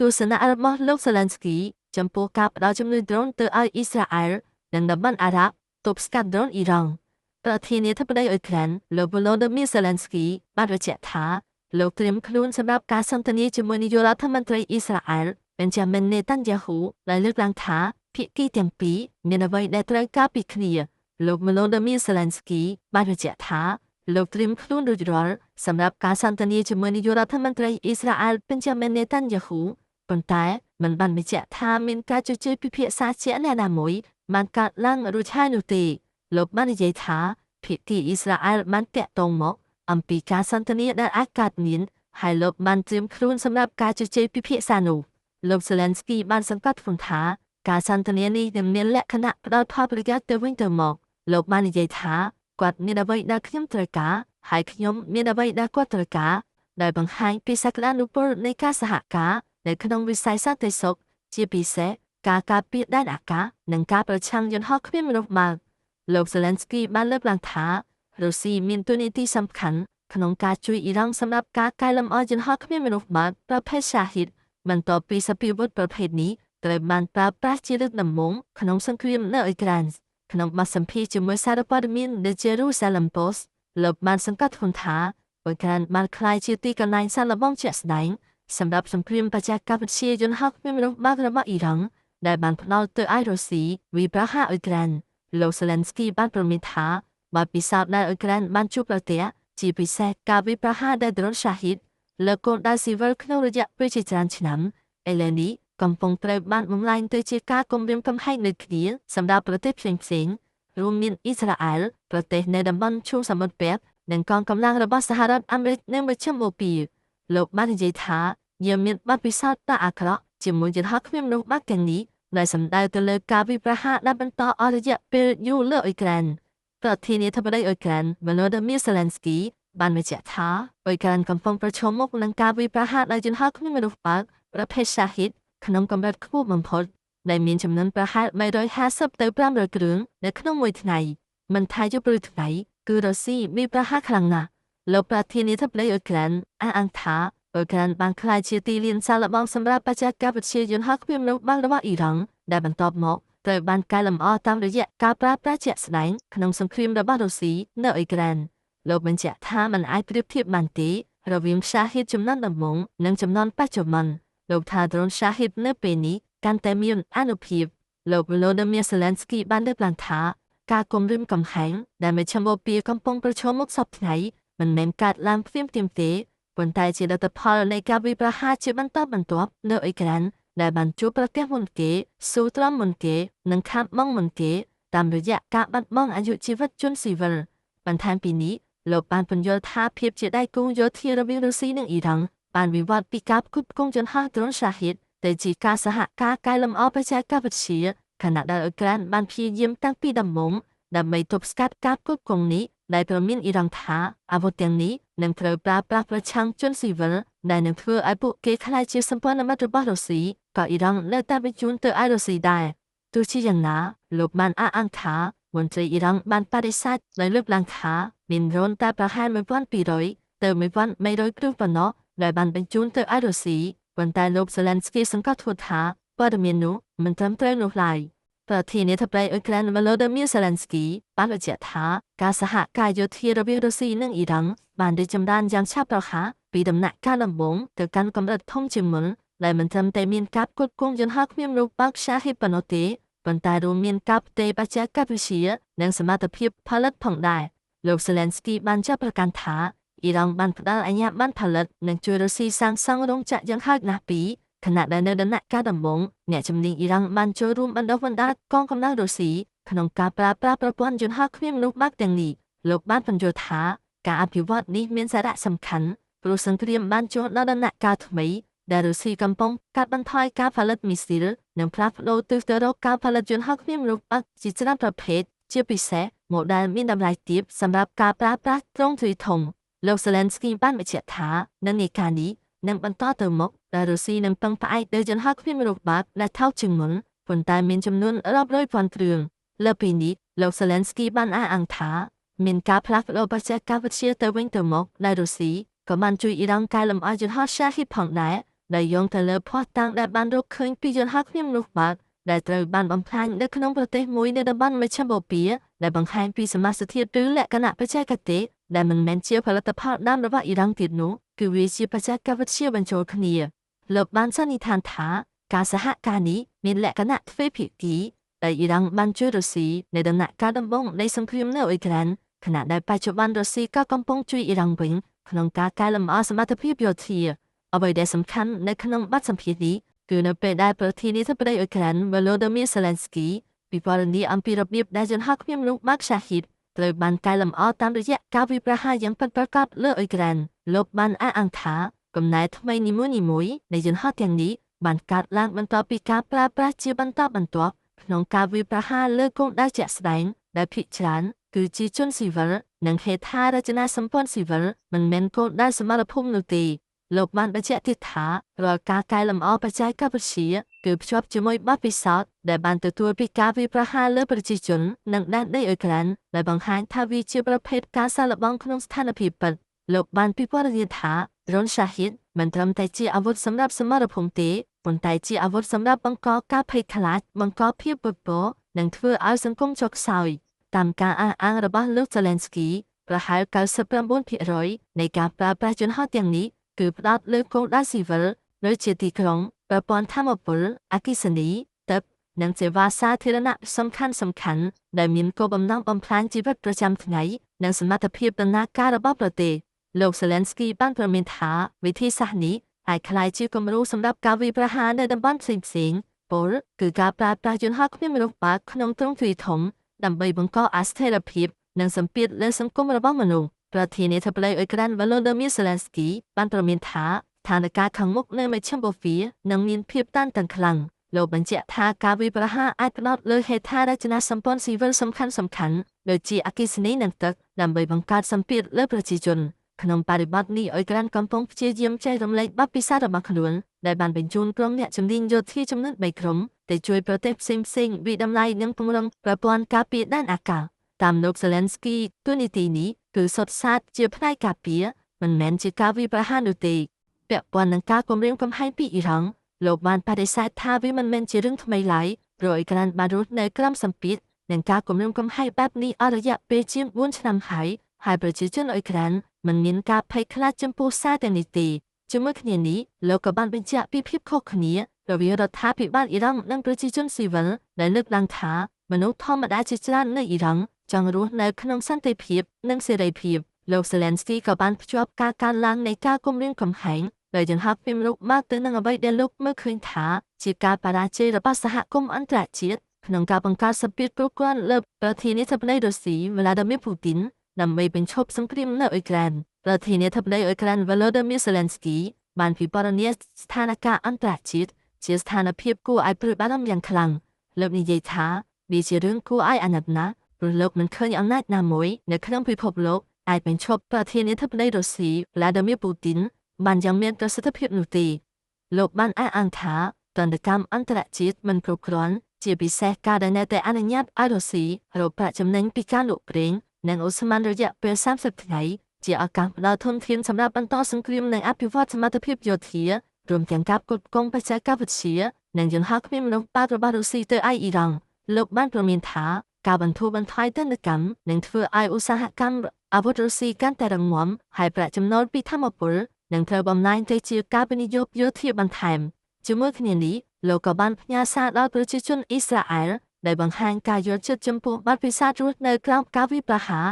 ទស្សនៈរបស់លោកសេឡិនស្គីចំពោះការផ្ដល់ជំនួយដ្រូនទៅឲ្យអ៊ីស្រាអែលនិងតំបន់អារ៉ាប់ទប់ស្កាត់ដ្រូនអ៊ីរ៉ង់។ ប្រធានាធិបតីអ៊ុយក្រែនលោកវ៉ូឡូឌីមៀ សេឡិនស្គីបានបញ្ជាក់ថា លោកត្រៀមខ្លួនសម្រាប់ការសន្ទនាជាមួយនាយករដ្ឋមន្ត្រីអ៊ីស្រាអែលបេនចាមីន នេតាន់យ៉ាហ៊ូ ដែលលើកឡើងថាភាគីទាំងពីរមានអ្វីដែលត្រូវការពីគ្នា។ លោកវ៉ូឡូឌីមៀ សេឡិនស្គីបានបញ្ជាក់ថា លោកត្រៀមខ្លួនរួចរាល់សម្រាប់ការសន្ទនាជាមួយនាយករដ្ឋមន្ត្រីអ៊ីស្រាអែលបេនចាមីន នេតាន់យ៉ាហ៊ូ ប៉ុន្តែមិនបានបញ្ជាក់ថាមានការជជែកពិភាក្សាជាក់លាក់ណាមួយបានកើតឡើងរួចហើយនោះទេ។ លោកបាននិយាយថា ភាគីអ៊ីស្រាអែលបានតាក់ទងមកអំពីការសន្ទនាដែលអាចកើតមាន ហើយលោកបានត្រៀមខ្លួនសម្រាប់ការជជែកពិភាក្សានោះ។ លោកសេឡិនស្គីបានសង្កត់ធ្ងន់ថា ការសន្ទនានេះនឹងមានលក្ខណៈផ្ដល់ផលប្រយោជន៍ទៅវិញទៅមក។ លោកបាននិយាយថា គាត់មានអ្វីដែលខ្ញុំត្រូវការ ហើយខ្ញុំមានអ្វីដែលគាត់ត្រូវការ ដែលបង្ហាញពីសក្តានុពលនៃការសហការនៅក្នុងវិស័យសន្តិសុខ ជាពិសេសការការពារដែនអាកាសនិងការប្រឆាំងយន្តហោះគ្មានមនុស្សបើក។ លោកសេឡិនស្គីបានលើកឡើងថា រុស្ស៊ីមានតួនាទីសំខាន់ក្នុងការជួយអ៊ីរ៉ង់សម្រាប់ការកែលម្អយន្តហោះគ្មានមនុស្សបើកប្រភេទសាហ៊ីត បន្ទាប់ពីសព្វាវុធប្រភេទនេះត្រូវបានប្រើប្រាស់ជាលើកដំបូងក្នុងសង្គ្រាមនៅអ៊ុយក្រែន។ ក្នុងបទសម្ភាសន៍ជាមួយសារព័ត៌មាន The Jerusalem Post លោកបានសង្កត់ធ្ងន់ថា អ៊ុយក្រែនបានក្លាយជាទីកន្លែងសាកល្បងជាក់ស្ដែងសម្រាប់សង្គ្រាមបច្ចេកវិទ្យាយន្តហោះគ្មានមនុស្សបើករបស់អ៊ីរ៉ង់ ដែលបានផ្ដល់ទៅឲ្យរុស្ស៊ីវាយប្រហារអ៊ុយក្រែន។ លោកសេឡិនស្គីបានព្រមានថា បទពិសោធន៍ដែលអ៊ុយក្រែនបានជួបប្រទះ ជាពិសេសការវាយប្រហារដោយដ្រូនសាហ៊ីតលើគោលដៅស៊ីវិលក្នុងរយៈពេលជាច្រើនឆ្នាំ ឥឡូវនេះកំពុងត្រូវបានបំលែងទៅជាការគំរាមកំហែងលើគ្នាសម្រាប់ប្រទេសផ្សេងៗ រួមមានអ៊ីស្រាអែល ប្រទេសនៅតំបន់ឈូងសមុទ្រពេប និងកងកម្លាំងរបស់សហរដ្ឋអាមេរិកនៅមជ្ឈមបូព៌ា។ លោកបាននិយាយថា យើងមានបទពិសោធន៍ដ៏អាក្រក់ជាមួយយន្តហោះគ្មានមនុស្សបើកទាំងនេះ ដែលសំដៅទៅលើការវាយប្រហារដែលបន្តអស់រយៈពេលយូរលើអ៊ុយក្រែន។ ប្រធានាធិបតីអ៊ុយក្រែនវ៉ូឡូឌីមៀ សេឡិនស្គីបានបញ្ជាក់ថា អ៊ុយក្រែនកំពុងប្រឈមមុខនឹងការវាយប្រហារដោយយន្តហោះគ្មានមនុស្សបើកប្រភេទសាហ៊ីតក្នុងកម្រិតខ្ពស់បំផុត ដែលមានចំនួនប្រហែល 350 ទៅ 500 គ្រឿងនៅក្នុងមួយថ្ងៃ។ មិនថាយប់ឬថ្ងៃ គឺរុស្ស៊ីវាយប្រហារខ្លាំងណាស់។ លោកប្រធានាធិបតីអ៊ុយក្រែនអះអាងថា អ៊ុយក្រែនបានក្លាយជាទីលានសាកល្បងសម្រាប់បច្ចេកវិទ្យាយន្តហោះគ្មានមនុស្សបើករបស់អ៊ីរ៉ង់ ដែលបន្ទាប់មកត្រូវបានកែលម្អតាមរយៈការប្រើប្រាស់ជាក់ស្ដែងក្នុងសង្គ្រាមរបស់រុស្ស៊ីនៅអ៊ុយក្រែន។ លោកបញ្ជាក់ថា មិនអាចប្រៀបធៀបបានទេរវាងសាហ៊ីតចំនួនដំបូងនិងចំនួនបច្ចុប្បន្ន។ លោកថា ដ្រូនសាហ៊ីតនៅពេលនេះកាន់តែមានអានុភាព។ លោកវ៉ូឡូឌីមៀ សេឡិនស្គីបានលើកឡើងថា ការគំរាមកំហែងដែលមជ្ឈមបូព៌ាកំពុងប្រឈមមុខសព្វថ្ងៃមិនមែនកើតឡើងភ្លាមៗទេ ប៉ុន្តែជាលទ្ធផលនៃការវាយប្រហារជាបន្តបន្ទាប់នៅអ៊ុយក្រែន ដែលបានជួបប្រទះមុនគេ ស៊ូទ្រាំមុនគេ និងខាតបង់មុនគេ តាមរយៈការបាត់បង់អាយុជីវិតជនស៊ីវិល។ បន្ថែមពីនេះ លោកបានពន្យល់ថា ភាពជាដៃគូយោធារវាងរុស្ស៊ីនិងអ៊ីរ៉ង់បានវិវត្តពីការផ្គត់ផ្គង់យន្តហោះដ្រូនសាហ៊ីតទៅជាការសហការកែលម្អបច្ចេកវិទ្យា ខណៈដែលអ៊ុយក្រែនបានព្យាយាមតាំងពីដំបូងដើម្បីទប់ស្កាត់ការផ្គត់ផ្គង់នេះ ដែលព្រមានអ៊ីរ៉ង់ថា អាវុធទាំងនេះនឹងត្រូវប្រើប្រាស់ប្រឆាំងជនស៊ីវិល ដែលនឹងធ្វើឲ្យពួកគេក្លាយជាសម្ព័ន្ធមិត្តរបស់រុស្ស៊ី ក៏អ៊ីរ៉ង់នៅតែបញ្ជូនទៅឲ្យរុស្ស៊ីដែរ។ ទោះជាយ៉ាងណា លោកបានអះអាងថា មន្ត្រីអ៊ីរ៉ង់បានបដិសេធដោយលើកឡើងថា មានដ្រូនតែប្រហែល 1200 ទៅ 1300 គ្រឿងប៉ុណ្ណោះដែលបានបញ្ជូនទៅឲ្យរុស្ស៊ី ប៉ុន្តែលោកសេឡិនស្គីសង្កត់ធ្ងន់ថា ព័ត៌មាននោះមិនត្រឹមត្រូវនោះឡើយ។ ប្រធានាធិបតីអ៊ុយក្រែនវ៉ូឡូឌីមៀ សេឡិនស្គីបានបញ្ជាក់ថា ការសហការយោធារវាងរុស្ស៊ីនិងអ៊ីរ៉ង់បានរីកចម្រើនយ៉ាងឆាប់រហ័សពីដំណាក់កាលដំបូងទៅកាន់កម្រិតធំជាងមុន ដែលមិនត្រឹមតែមានការផ្គត់ផ្គង់យន្តហោះគ្មានមនុស្សបើកសាហ៊ីតប៉ុណ្ណោះទេ ប៉ុន្តែរួមមានការផ្ទេរបច្ចេកវិទ្យានិងសមត្ថភាពផលិតផងដែរ។ លោកសេឡិនស្គីបានចាប់ប្រកាន់ថា អ៊ីរ៉ង់បានផ្ដល់អាជ្ញាប័ណ្ណផលិតនិងជួយរុស្ស៊ីសាងសង់រោងចក្រយ៉ាងហោចណាស់ពីរ ខណៈដែលនៅដំណាក់កាលដំបូង អ្នកជំនាញអ៊ីរ៉ង់បានចូលរួមបណ្ដុះបណ្ដាលកងកម្លាំងរុស្ស៊ីក្នុងការប្រើប្រាស់ប្រព័ន្ធយន្តហោះគ្មានមនុស្សបើកទាំងនេះ។ លោកបានពន្យល់ថា ការអភិវឌ្ឍនេះមានសារៈសំខាន់ ព្រោះសង្គ្រាមបានចូលដល់ដំណាក់កាលថ្មី ដែលរុស្ស៊ីកំពុងកាត់បន្ថយការផលិតមីស៊ីល និងផ្លាស់ប្ដូរទិសទៅរកការផលិតយន្តហោះគ្មានមនុស្សបើកជាច្រើនប្រភេទ ជាពិសេសម៉ូដែលមានតម្លៃទាបសម្រាប់ការប្រើប្រាស់ទ្រង់ទ្រាយធំ។ លោកសេឡិនស្គីបានបញ្ជាក់ថា និន្នាការនេះនឹងបន្តទៅមុខ ដែលរុស្ស៊ីនឹងពឹងផ្អែកលើយន្តហោះគ្មានមនុស្សបើកដែលថោកជាងមុន ប៉ុន្តែមានចំនួនរាប់រយពាន់គ្រឿង។ លើសពីនេះ លោកសេឡិនស្គីបានអះអាងថា មានការផ្លាស់ប្ដូរបច្ចេកវិទ្យាទៅវិញទៅមក ដែលរុស្ស៊ីក៏បានជួយអ៊ីរ៉ង់កែលម្អយន្តហោះសាហ៊ីតផងដែរ ដែលយោងទៅលើភស្តុតាងដែលបានរកឃើញពីយន្តហោះគ្មានមនុស្សបើកដែលត្រូវបានបំផ្លាញនៅក្នុងប្រទេសមួយនៅតំបន់មជ្ឈិមបូព៌ាដែលបង្ហាញពីសមាសធាតុឬលក្ខណៈបច្ចេកទេសដែលមិនមែនជាផលិតផលដើមរបស់អ៊ីរ៉ង់ទៀតនោះគឺវាជាបច្ចេកវិទ្យាបញ្ចូលគ្នាលោកបានសន្និដ្ឋានថាការសហការនេះមានលក្ខណៈទ្វេភាគីដែលអ៊ីរ៉ង់បានជួយរុស្ស៊ីនៅដំណាក់កាលដំបូងនៃសង្គ្រាមនៅអ៊ុយក្រែនខណៈដែលបច្ចុប្បន្នរុស្ស៊ីក៏កំពុងជួយអ៊ីរ៉ង់វិញក្នុងការកែលម្អសមត្ថភាពយោធាអ្វីដែលសំខាន់នៅក្នុងបទសម្ភាសន៍នេះគឺនៅពេលដែលប្រធានាធិបតីអ៊ុយក្រែន Volodymyr Zelensky ពិពណ៌នាអំពីរបៀបដែលយន្តហោះគ្មានមនុស្សបើក Shahed ត្រូវបានកែលម្អតាមរយៈការវាយប្រហារយ៉ាងពិតប្រាកដលើអ៊ុយក្រែនលោកបានអះអាងថាកំណែថ្មីនីមួយៗនៃយន្តហោះទាំងនេះបានកើតឡើងបន្ទាប់ពីការប្រើប្រាស់ជាបន្តបន្ទាប់ក្នុងការវាយប្រហារលើគោលដៅជាក់ស្ដែងដែលភាគច្រើនគឺជាជនស៊ីវិលនិងហេដ្ឋារចនាសម្ព័ន្ធស៊ីវិលមិនមែនគោលដៅសមរភូមិនោះទេលោកបានបញ្ជាក់ទៀតថារាល់ការកែលម្អបច្ចេកវិទ្យាគឺភ្ជាប់ជាមួយបទពិសោធន៍ដែលបានទទួលពីការវាយប្រហារលើប្រជាជននិងដែនដីអ៊ុយក្រែនដែលបង្ហាញថាវាជាប្រភេទការសាកល្បងក្នុងស្ថានភាពពិតលោកបានពិពណ៌នាថាដ្រូន Shahed មិនត្រឹមតែជាអាវុធសម្រាប់សមរភូមិទេប៉ុន្តែជាអាវុធសម្រាប់បង្កការភ័យខ្លាចបង្កភាពវឹកវរនិងធ្វើឲ្យសង្គមចុះខ្សោយតាមការអះអាងរបស់លោក Zelensky ប្រហែល 99% នៃការប្រើប្រាស់យន្តហោះទាំងនេះគឺផ្ដោតលើគោលដៅស៊ីវិលដូចជាទីក្រុងប្រព័ន្ធថាមពលអគ្គិសនីទឹកនិងសេវាសាធារណៈសំខាន់ៗដែលមានគោលបំណងបំផ្លាញជីវិតប្រចាំថ្ងៃនិងសមត្ថភាពដំណើរការរបស់ប្រទេសលោក Zelensky បានព្រមានថាវិធីសាស្ត្រនេះអាចក្លាយជាគំរូសម្រាប់ការវាយប្រហារនៅតំបន់ផ្សេងៗពោលគឺការប្រើប្រាស់យន្តហោះគ្មានមនុស្សបើកក្នុងទ្រង់ទ្រាយធំដើម្បីបង្កអស្ថិរភាពនិងសម្ពាធលើសង្គមរបស់មនុស្សប្រធានាធិបតីអ៊ុយក្រែន Volodymyr Zelensky បានព្រមានថាស្ថានភាពខាងមុខនៅមជ្ឈិមបូព៌ានឹងមានភាពតានតឹងខ្លាំងលោកបញ្ជាក់ថាការវាយប្រហារអាចផ្ដោតលើហេដ្ឋារចនាសម្ព័ន្ធស៊ីវិលសំខាន់ៗដូចជាអគ្គិសនីនិងទឹកដើម្បីបង្កើតសម្ពាធលើប្រជាជនក្នុងបរិបទនេះអ៊ុយក្រែនកំពុងព្យាយាមចែករំលែកបទពិសោធន៍របស់ខ្លួនដែលបានបញ្ជូនក្រុមអ្នកជំនាញយោធាចំនួន3ក្រុមទៅជួយប្រទេសផ្សេងៗវិតម្លៃនិងពង្រឹងប្រព័ន្ធការពារដែនអាកាសតាមលោក Zelensky ទូនីតិនេះគឺសុទ្ធសាធជាផ្នែកការពារមិនមែនជាការវាយប្រហារនោះទេពាក់ព័ន្ធនឹងការគំរាមកំហែងពីអ៊ីរ៉ង់លោកបានបដិសេធថាវាមិនមែនជារឿងថ្មីឡើយព្រោះអ៊ុយក្រែនបានរស់នៅក្រោមសម្ពាធនិងការគំរាមកំហែងបែបនេះអស់រយៈពេលជាង4ឆ្នាំហើយហើយប្រជាជនអ៊ុយក្រែនមិនមានការភ័យខ្លាចចំពោះសារទាំងនេះទេជាមួយគ្នានេះលោកក៏បានបញ្ជាក់ពីភាពខុសគ្នារវាងរដ្ឋាភិបាលអ៊ីរ៉ង់និងប្រជាជនស៊ីវិលដែលលើកឡើងថាមនុស្សធម្មតាជាច្រើននៅអ៊ីរ៉ង់ចង់រស់នៅក្នុងសន្តិភាពនិងសេរីភាពលោក Zelensky ក៏បានភ្ជាប់ការកើនឡើងនៃការគំរាមកំហែងដោយយន្តហោះពីមនុស្សមកទៅនឹងអ្វីដែលលោកមើលឃើញថាជាការបរាជ័យរបស់សហគមន៍អន្តរជាតិក្នុងការបង្កើតសម្ពាធគ្រប់គ្រាន់លើប្រធានាធិបតីរុស្ស៊ី Vladimir Putin ដើម្បីបញ្ឈប់សង្គ្រាមនៅអ៊ុយក្រែនប្រធានាធិបតីអ៊ុយក្រែន Volodymyr Zelensky បានពិពណ៌នាស្ថានភាពអន្តរជាតិជាស្ថានភាពគួរឲ្យព្រួយបារម្ភយ៉ាងខ្លាំងលោកនិយាយថាវាជារឿងគួរឲ្យអាណិតណាស់ព្រោះលោកមិនឃើញអំណាចណាមួយនៅក្នុងពិភពលោកអាចបញ្ឈប់ប្រធានាធិបតីរុស្ស៊ី Vladimir Putin បានយ៉ាងមានប្រសិទ្ធភាពនោះទេលោកបានអះអាងថាទណ្ឌកម្មអន្តរជាតិមិនគ្រប់គ្រាន់ជាពិសេសការដែលនៅតែអនុញ្ញាតឲ្យរុស្ស៊ីរកប្រាក់ចំណេញពីការលក់ប្រេងនិងអូស្មန်រយៈពេល30ថ្ងៃជាឱកាសផ្ដល់ធនធានសម្រាប់បន្តសង្គ្រាមនិងអភិវឌ្ឍសមត្ថភាពយោធារួមទាំងការផ្គត់ផ្គង់បច្ចេកវិទ្យានិងយន្តហោះគ្មានមនុស្សបើករបស់រុស្ស៊ីទៅឯអ៊ីរ៉ង់លោកបានព្រមានថាការបន្ធូរបន្ថយទណ្ឌកម្មនឹងធ្វើឲ្យឧស្សាហកម្មអាវុធរុស្ស៊ីកាន់តែរឹងមាំហើយប្រាក់ចំណូលពីថាមពលនឹងត្រូវបំលែងទៅជាការវិនិយោគយោធាបន្ថែមជាមួយគ្នានេះលោកក៏បានផ្ញើសារដល់ប្រជាជនអ៊ីស្រាអែលដែលបង្ហាញការយល់ចិត្តចំពោះបទពិសោធន៍រស់នៅក្រោមការវាយប្រហារ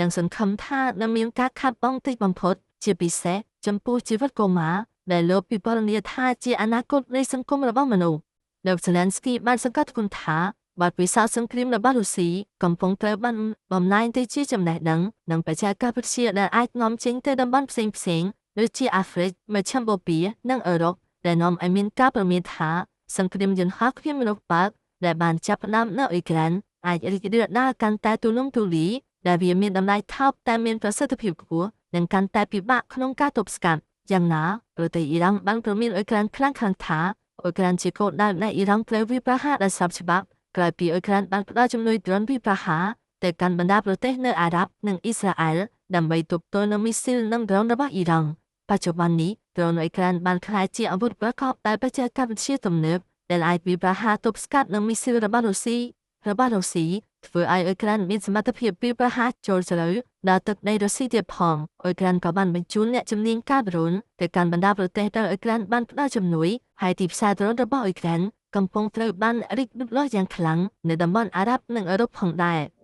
និងសង្ឃឹមថានឹងមានការខាតបង់តិចបំផុតជាពិសេសចំពោះជីវិតកុមារដែលលោកពិពណ៌នាថាជាអនាគតនៃសង្គមរបស់មនុស្សលោក Zelensky បានសង្កត់ធ្ងន់ថាបទពិសោធន៍សង្គ្រាមរបស់រុស្ស៊ីកំពុងត្រូវបានបំលែងទៅជាចំណេះដឹងនិងបច្ចេកវិទ្យាដែលអាចនាំចេញទៅតំបន់ផ្សេងៗដូចជាអាហ្វ្រិកមជ្ឈិមបូព៌ានិងអឺរ៉ុបដែលនាំឲ្យមានការព្រមានថាសង្គ្រាមយន្តហោះគ្មានមនុស្សបើកដែលបានចាប់ផ្ដើមនៅអ៊ុយក្រែនអាចរីករាលដាលកាន់តែទូលំទូលាយដែលវាមានតម្លៃថោកតែមានប្រសិទ្ធភាពខ្ពស់និងកាន់តែពិបាកក្នុងការទប់ស្កាត់យ៉ាងណាប្រទេសអ៊ីរ៉ង់បានព្រមានអ៊ុយក្រែនខ្លាំងៗថាអ៊ុយក្រែនជាគោលដៅដែលអ៊ីរ៉ង់ត្រូវវាយប្រហារដោយស្របច្បាប់ក្រោយពីអ៊ុយក្រែនបានផ្ដល់ជំនួយដ្រូនវាយប្រហារទៅកាន់បណ្ដាប្រទេសនៅអារ៉ាប់និងអ៊ីស្រាអែលដើម្បីទប់ទល់នឹងមីស៊ីលនិងដ្រូនរបស់អ៊ីរ៉ង់បច្ចុប្បន្ននេះ ដ្រូនអ៊ុយក្រែនបានក្លាយជាអាវុធប្រកបដោយបច្ចេកវិទ្យាទំនើប ដែលអាចវាយប្រហារទប់ស្កាត់នឹងមីស៊ីលរបស់រុស្ស៊ី ធ្វើឲ្យអ៊ុយក្រែនមានសមត្ថភាពវាយប្រហារចូលជ្រៅដល់ទឹកដីរុស្ស៊ីទៀតផង។ អ៊ុយក្រែនក៏បានបញ្ជូនអ្នកជំនាញការដ្រូនទៅកាន់បណ្ដាប្រទេសដែលអ៊ុយក្រែនបានផ្ដល់ជំនួយ ហើយទីផ្សារដ្រូនរបស់អ៊ុយក្រែនកំពុងត្រូវបានរីកលូតលាស់យ៉ាងខ្លាំងនៅតំបន់អារ៉ាប់និងអឺរ៉ុបផងដែរ។